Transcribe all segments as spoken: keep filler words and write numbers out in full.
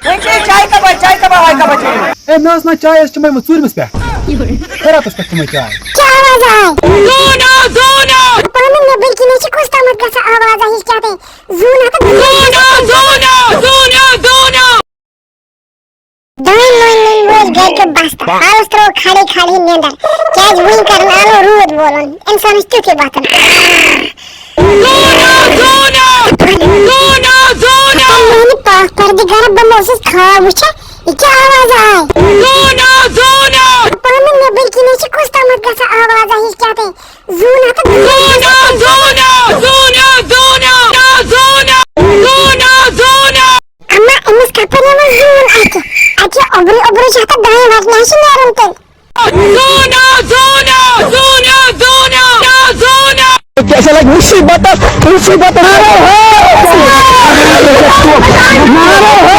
وۄنۍ چیٚیہِ چایہِ کپا، چایہِ کپا، وایہِ کپا چیٚیہِ؟ اے، مےٚ ٲس نہ چاے، أسۍ چمے وۄنۍ ژوٗرمِس پٮ۪ٹھ۔ خٲراتس پٮ۪ٹھ چمے چاے۔ کیٛاہ آواز آے؟ زوٗنہ، زوٗنہ۔ پانہٕ نیٚبٕرۍ کِنۍ چھِ کُس تامَتھ گژھان آوازا ہِش کیٛاہ تام۔ زوٗنہ تہٕ زوٗنہ، زوٗنہ، زوٗنہ، زوٗنہ۔ دٲنۍ مٲنۍ نُنۍ وٲلۍ گرِ کیو بستہٕ۔ حالس ترٛوو کھڑے کھڑے نیندر۔ کیازِ وُنہِ کرن آلو روٗد وولُن۔ انسانس تیُتھ یہِ وۄتھُن۔ زوٗنہ، زوٗنہ، زوٗنہ، زوٗنہ۔ میانہِ پاک پردِگارا، بہٕ مہ اوسُس خواب وٕچھان، یہِ کیٛاہ آواز آے؟ زوٗنہ، زوٗنہ۔ پانہٕ نیٚبٕرۍ کِنۍ چھِ کُس تامَتھ گژھان آوازا ہِش کیٛاہ تام۔ زوٗنہ تہٕ زوٗنہ، زوٗنہ، زوٗنہ، زوٗنہ، زوٗنہ، زوٗنہ، زوٗنہ۔ اما، أمِس کپٲرۍ یِوان زوٗن اَتہِ؟ اَتہِ چھِ اوٚبرُے اوٚبرُے چھِ اَتھ دانہِ وَٹنہِ، اَسہِ چھِ نیرُن تیٚلہِ۔ زوٗنہ، زوٗنہ، زوٗنہ، زوٗنہ، زوٗنہ۔ کیسا لگ مصیبت، مصیبت۔ مارو ہو۔ مارو ہو۔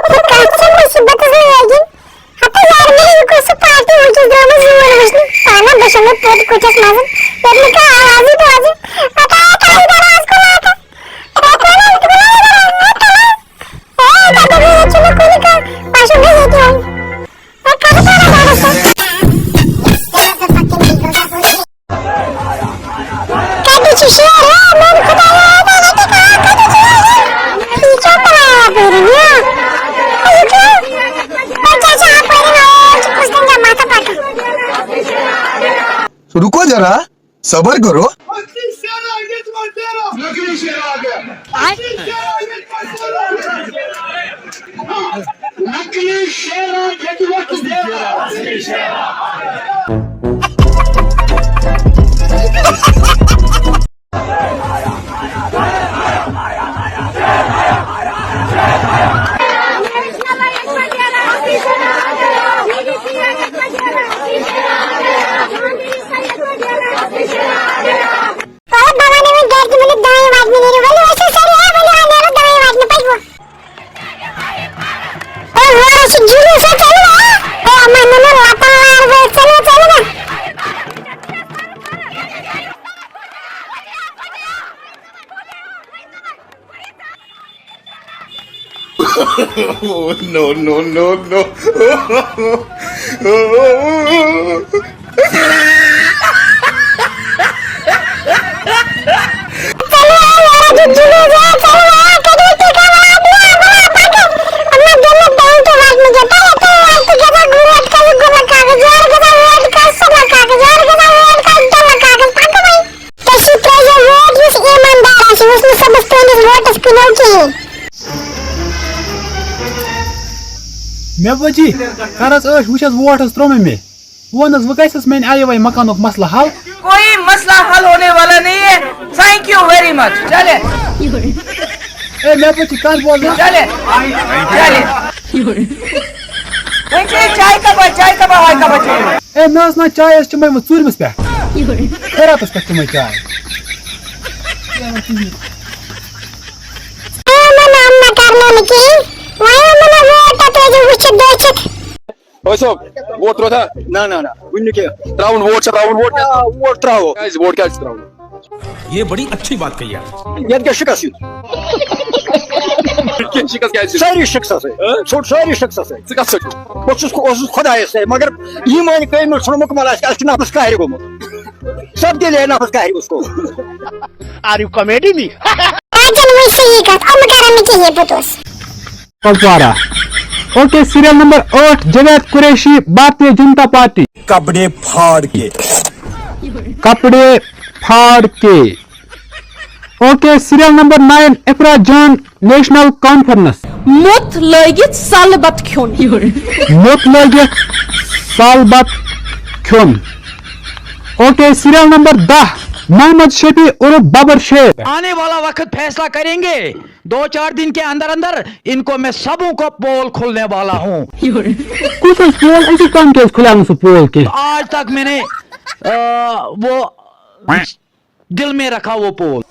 یہِ کَتھ چھِ مُصیبتَس لٲگِتھ؟ ہتہٕ یارٕ مےٚ یہِ کۄس سُہ پارٹی وٕچھِس درٛامٕژ یور وٕچھنہِ؟ پانہ بہٕ چھَس نہٕ پوٚت کُٹھِس منٛز، ییٚتہِ نہٕ کانٛہہ آوازٕے بوزِ۔ پتہ ہے کَرٕ دروازٕ کُن واتان۔ رکو ذرا، صبر کرو۔ پگاہ بہٕ وَنہٕ وۄنۍ گرِ تہِ، مےٚ دوٚپ دانہِ وَٹنہِ نیٖرِو، ؤلِو أسۍ چھِ سٲری، ہے، ؤلِو، آ، نیرو دانہِ وَٹنہِ، پٔکِو۔ او، ہورٕ چھُ جُلوٗس، ہے، ژٔلِو، ہے۔ او، اَما، نُنہٕ لَتَن لار وٲلۍ، ژٔلِو، ژٔلِو نا۔ Oh, no, no, no, no. تُہۍ ترٛٲیزیو ووٹ یُس ایٖماندار آسہِ، یُس نہٕ صُبحس تُہٕنٛدِس ووٹس کٕنو کِہیٖنۍ۔ مےٚ بچی، کر حظ ٲش وٕچھ حظ ووٹ حظ ترٛوو مےٚ مےٚ۔ وۄن حظ وۄنۍ گژھِ حظ میٛانہِ آیہِ وۄنۍ مکانُک مسلہٕ حل۔ کوئی مسئلہ حل ہونے والا نہیں ہے۔ Thank you very much۔ چلے۔ اے مےٚ بچی کر بوز حظ۔ چلے۔ چلے۔ وۄنۍ چیٚیہِ چایہِ کپا، چایہِ کپا، وایہِ کپا چیٚیہِ۔ اے مےٚ ٲس نہ چاے، أسۍ چمے وۄنۍ ژوٗرمِس پٮ۪ٹھ۔ خٲراتس پٮ۪ٹھ چمے چاے۔ اے مےٚ نام نہ کرنو نہٕ کِہیٖنۍ۔ وۄنۍ یِمن نہٕ ووٹ تتھ وٲتِو وٕچھِتھ دٔچھِتھ۔ ٲسۍ صٲب، ووٹ ترٛوو تھا؟ نہ، نہ، نہ، وُنہِ نہٕ کینٛہہ۔ ترٛاوُن ووٹ چھا ترٛاوُن؟ ووٹ؟ آ، ووٹ ترٛاوو۔ کیٛازِ؟ ووٹ کیٛازِ چھُ ترٛاوُن؟ یہ بڑی اچھی بات کہی آپ نے۔ یتھ گژھِ شکست یُن۔ کِنہٕ شکست کیٛازِ چھُ؟ سٲری شکستٕے۔ ہہ؟ ژھوٚٹ سٲری شکستٕے۔ ژٕ کتھ سۭتۍ چھُکھ؟ بہٕ چھُس، اوسُس خۄدایس سۭتۍ، مگر ایٖمانہِ کٲمِل ژھُنمُت، مگر اَسہِ، اَسہِ چھُ نفس قہرِ گوٚمُت۔ سب دل ہے نفس قہرِ اس کو۔ Are you comedy me? اچھا، وۄنۍ صحیح کتھ، یِم کرن نہٕ کِہیٖنۍ پوٚتُس۔ کپوارہ۔ اوکے، سیریل نمبر ٲٹھ، جاوید قریشی، بھارتیہ جنتا پارٹی۔ کپڑے پھاڑ کے۔ کپڑے پھاڑ کے۔ اوکے، سیریل نمبر نائن، افرا جان، نیشنل کانفرنس۔ موٚت لٲگِتھ سل بتہٕ کھیوٚن۔ موٚت لٲگِتھ سل بتہٕ کھیوٚن۔ اوکے، سیریل نمبر دَہ، محمد شفیع عرف ببر شیخ۔ آنے والا وقت فیصلہ کریں گے۔ دو چار دن کے اندر اندر ان کو میں سبوں کو پول کھولنے والا ہوں۔ کُس حظ پول؟ أکِس تام کیٛازِ کھُلیو نہٕ سُہ پول کینٛہہ؟ آج تک میں نے، آ، وہ دل میں رکھا وہ پول۔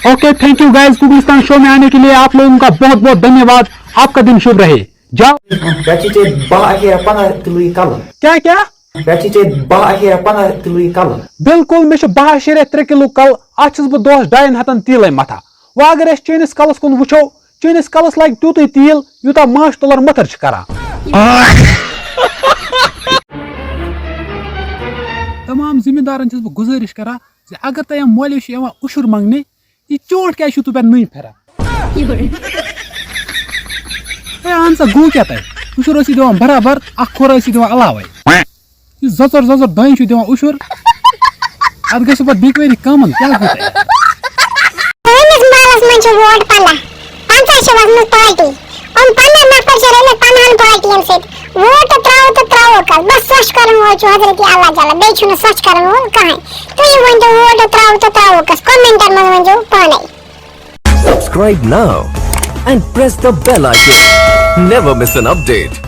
اوکے، thank you guys، گوگلستان شو میں آنے کے لیے آپ لوگوں کا بہت بہت دھنیہ واد۔ آپ کا دن شبھ رہے۔ جاؤ۔ بچی تے با اکے پناہ کلوی کل۔ کیا، کیا؟ پٮ۪ٹھ چھِ ژےٚ باہ اَشیرا پنٛداہ کِلوٕے کَلہٕ۔ بِلکُل، مےٚ چھِ باہ اَشیرا ترٛےٚ کِلوٗ کَلہٕ، اَتھ چھُس بہٕ دۄہَس ڈاین ہَتَن تیٖلَے مَتھان۔ وۄنۍ اگر أسۍ چٲنِس کَلَس کُن وٕچھو، چٲنِس کَلَس لَگہِ تیوٗتُے تیٖل یوٗتاہ ماچھ تُلَر مٔتھٕر چھِ کَران۔ تمام ذمہ دارَن چھُس بہٕ گُزٲرِش کَران زِ اگر تۄہہِ یِم مولوی چھِ یِوان اُشُر منٛگنہِ، یہِ چونٛٹھ کیٛازِ چھُو تُہۍ پٮ۪ٹھ نٔنۍ پھِران؟ ہے اہن سا، گوٚو کیٛاہ تۄہہِ؟ اُشُر ٲسِو دِوان برابر، اَکھ کھوٚر ٲسِو دِوان علاوَے۔ یہِ زۄژر زۄژر دانہِ چھُ دِوان اُشُر۔ اتھ گژھِ پتہٕ بیٚکہِ ؤری کم، کیٛاہ گوٚو تۄہہِ؟ سٲنِس محلس منٛز چھِ ووٹ پنٛداہ۔ پنٛژاہ چھِ وۄزمٕژ پارٹی۔ یِم پنٛداہ نفر چھِ رٔلِتھ پنٛدہن پارٹین سۭتۍ۔ ووٹ تہٕ ترٛاوو تہٕ ترٛاوو کس؟ بس سۄچھ کرن وول چھُ حضرت اللہ جل، بیٚیہِ چھُنہٕ سۄچھ کرن وول کٕہٕنۍ۔ تُہی ؤنۍتو، ووٹ تہٕ ترٛاوو تہٕ ترٛاوو کس؟ کمنٹن منٛز ؤنۍزیو پانے۔ Subscribe now and press the bell icon. Never miss an update.